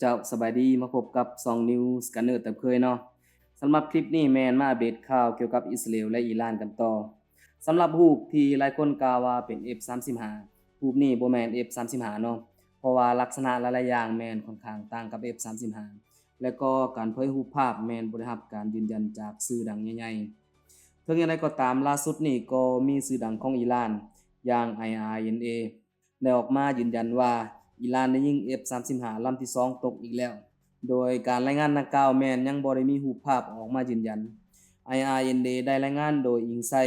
ເຈົ້າ ສະບາຍດີ ມາພົບກັບຊ່ອງ News Scanner ຕາມເຄີຍເນາະ. ສຳລັບຄລິບນີ້ແມ່ນມາອັບເດດຂ່າວກ່ຽວກັບອິດສະຣາເອວ ແລະ ອີຣານກັນຕໍ່. ສຳລັບຮູບທີ່ຫຼາຍຄົນກ່າວວ່າເປັນ ເອັຟສາມສິບຫ້າ ຮູບນີ້ບໍ່ແມ່ນ ເອັຟສາມສິບຫ້າ ເນາະ, ເພາະວ່າລັກສະນະຫຼາຍໆຢ່າງແມ່ນຂ້ອນຂ້າງຕ່າງກັບ ເອັຟສາມສິບຫ້າ ແລະກໍການເຜີຍຮູບພາບແມ່ນບໍ່ໄດ້ຮັບການຢືນຢັນຈາກສື່ດັງໃຫຍ່ໆ. ເຖິງຢ່າງໃດກໍຕາມ, ລ່າສຸດນີ້ກໍມີສື່ດັງຂອງອີຣານ ຢ່າງ ໄອອາເອັນເອ ໄດ້ອອກມາຢືນຢັນວ່າ ອີຣານໄດ້ຍິງ ເອັຟສາມສິບຫ້າ ລຳທີສອງຕົກອີກແລ້ວ. ໂດຍການລາຍງານດັ່ງກ່າວແມ່ນຍັງບໍ່ໄດ້ມີຮູບພາບອອກມາຢືນຢັນ. ໄອອາເອັນເອ ໄດ້ລາຍງານໂດຍອີງໃສ່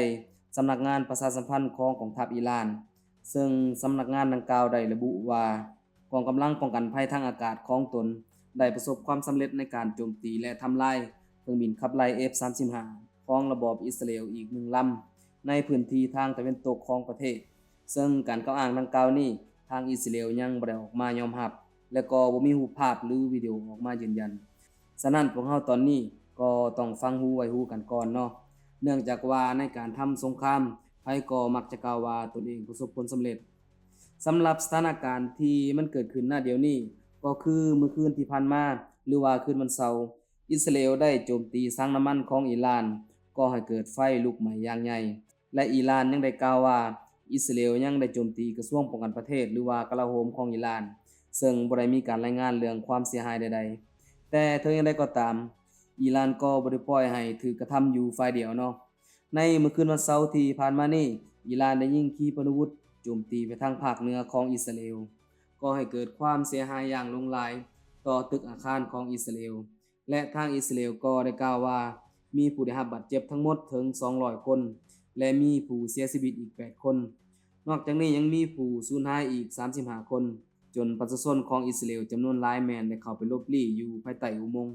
ສຳນັກງານປະຊາສຳພັນຂອງກອງທັບອີຣານ, ເຊິ່ງສຳນັກງານດັ່ງກ່າວໄດ້ລະບຸວ່າ ກອງກຳລັງປ້ອງກັນໄພທາງອາກາດຂອງຕົນໄດ້ປະສົບຄວາມສຳເລັດໃນການໂຈມຕີ ແລະ ທຳລາຍເຄື່ອງບິນຂັບໄລ່ ເອັຟສາມສິບຫ້າ ຂອງລະບອບອິດສະຣາເອວອີກໜຶ່ງລຳ ໃນພື້ນທີ່ທາງຕາເວັນຕົກຂອງປະເທດ. ເຊິ່ງການກ່າວອ້າງດັ່ງກ່າວນີ້ ທາງອິດສະຣາເອວຍັງບໍ່ໄດ້ອອກມາຍອມຮັບ ແລະກໍບໍ່ມີຮູບພາບ ຫຼື ວິດີໂອອອກມາຢືນຢັນ. ສະນັ້ນ ພວກເຮົາຕອນນີ້ກໍຕ້ອງຟັງຫູໄວ້ຫູກັນກ່ອນເນາະ, ເນື່ອງຈາກວ່າໃນການທຳສົງຄາມ ໃຜກໍມັກຈະກ່າວວ່າຕົນເອງປະສົບຜົນສຳເລັດ. ສຳລັບສະຖານະການທີ່ມັນເກີດຂຶ້ນນະດຽວນີ້ ກໍຄືມື້ຄືນທີ່ຜ່ານມາ ຫຼືວ່າຄືນວັນເສົາ, ອິດສະຣາເອວໄດ້ໂຈມຕີສັງນ້ຳມັນຂອງອີຣານ, ກໍ່ໃຫ້ເກີດໄຟລຸກໄໝ້ຢ່າງໃຫຍ່. ແລະ ອີຣານຍັງໄດ້ກ່າວວ່າ ອິດສະຣາເອວຍັງໄດ້ໂຈມຕີກະຊວງປ້ອງກັນປະເທດ ຫຼືວ່າກະລາໂຫມຂອງອີຣານ, ເຊິ່ງບໍ່ໄດ້ມີການລາຍງານເລື່ອງຄວາມເສຍຫາຍໃດໆ. ແຕ່ເຖິງຢ່າງໃດກໍຕາມ, ອີຣານກໍບໍ່ໄດ້ປ່ອຍໃຫ້ຖືກກະທຳຢູ່ຝ່າຍດຽວເນາະ. ໃນມື້ຄືນວັນເສົາທີ່ຜ່ານມານີ້, ອີຣານໄດ້ຍິງຂີປະນຸວຸດໂຈມຕີໄປທາງພາກເໜືອຂອງອິດສະຣາເອວ, ກໍ່ໃຫ້ເກີດຄວາມເສຍຫາຍຢ່າງຫຼວງຫຼາຍຕໍ່ຕຶກອາຄານຂອງອິດສະຣາເອວ. ແລະ ທາງອິດສະຣາເອວກໍໄດ້ກ່າວວ່າ ມີຜູ້ໄດ້ຮັບບາດເຈັບທັງໝົດເຖິງສອງຮ້ອຍຄົນ ແລະ ມີຜູ້ເສຍຊີວິດອີກແປດຄົນ. ນອກຈາກນີ້ຍັງມີຜູ້ສູນຫາຍອີກສາມສິບຫ້າຄົນ, ຈົນປະຊາຊົນຂອງອິດສະຣາເອວຈຳນວນຫຼາຍແມ່ນໄດ້ເຂົ້າໄປຫຼົບລີ້ຢູ່ພາຍໃຕ້ອຸໂມງ.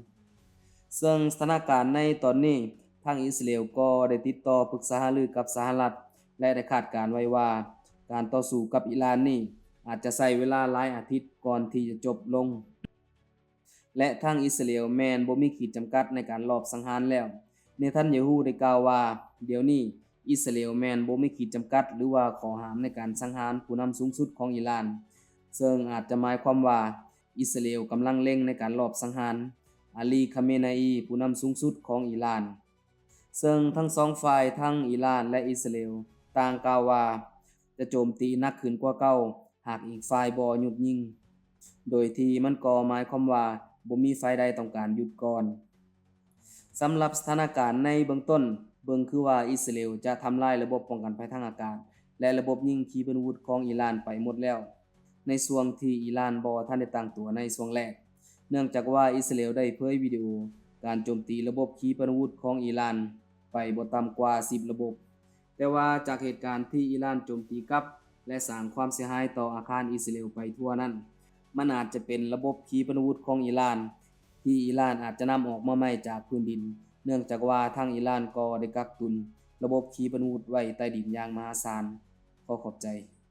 ເຊິ່ງສະຖານະການໃນຕອນນີ້, ທາງອິດສະຣາເອວກໍໄດ້ຕິດຕໍ່ປຶກສາຫາລືກັບສະຫະລັດ ແລະ ໄດ້ຄາດການໄວ້ວ່າ ການຕໍ່ສູ້ກັບອີຣານນີ້ ອາດຈະໃຊ້ເວລາຫຼາຍອາທິດກ່ອນທີ່ຈະຈົບລົງ. ແລະ ທາງອິດສະຣາເອວແມ່ນບໍ່ມີຂີດຈຳກັດໃນການລອບສັງຫານແລ້ວ. ເນທັນຢາຮູ້ໄດ້ກ່າວວ່າ ດຽວນີ້ອິດສະຣາເອວແມ່ນບໍ່ມີຂີດຈຳກັດ ຫຼືວ່າຂໍ້ຫ້າມໃນການສັງຫານຜູ້ນຳສູງສຸດຂອງອີຣານ, ເຊິ່ງອາດຈະໝາຍຄວາມວ່າ ອິດສະຣາເອວກຳລັງເລັງໃນການລອບສັງຫານ ອາລີ ຄາເມນາອີ ຜູ້ນຳສູງສຸດຂອງອີຣານ. ເຊິ່ງທັງສອງຝ່າຍ ທັງອີຣານ ແລະ ອິດສະຣາເອວ ຕ່າງກ່າວວ່າຈະໂຈມຕີໜັກຂຶ້ນກວ່າເກົ່າ ຫາກອີກຝ່າຍບໍ່ຢຸດຍິງ, ໂດຍທີ່ມັນກໍໝາຍຄວາມວ່າບໍ່ມີຝ່າຍໃດຕ້ອງການຢຸດກ່ອນ. ສຳລັບສະຖານະການໃນເບື້ອງຕົ້ນ, ເບິ່ງຄືວ່າອິດສະຣາເອວຈະທຳລາຍລະບົບປ້ອງກັນໄພທາງອາກາດ ແລະ ລະບົບຍິງຂີປະນຸວຸດຂອງອີຣານໄປໝົດແລ້ວ, ໃນຊ່ວງທີ່ອີຣານບໍ່ທັນໄດ້ຕັ້ງຕົວໃນຊ່ວງແລກ, ເນື່ອງຈາກວ່າອິດສະຣາເອວໄດ້ເຜີຍວິດີໂອການໂຈມຕີລະບົບຂີປະນຸວຸດຂອງອີຣານໄປບໍ່ຕ່ຳກວ່າສິບລະບົບ. ແຕ່ວ່າຈາກເຫດການທີ່ອີຣານໂຈມຕີກັບ ແລະ ສ້າງຄວາມເສຍຫາຍຕໍ່ອາຄານອິດສະຣາເອວໄປທົ່ວນັ້ນ, ມັນອາດຈະເປັນລະບົບຂີປະນຸວຸດຂອງອີຣານ ທີ່ອີຣານອາດຈະນຳອອກມາໃໝ່ຈາກພື້ນດິນ, ເນື່ອງຈາກວ່າທາງອີຣານກໍໄດ້ກັກຕຸນລະບົບຂີປະນຸວຸດໄວ້ໃຕ້ດິນຢ່າງມະຫາສານ. ຂໍຂອບໃຈ.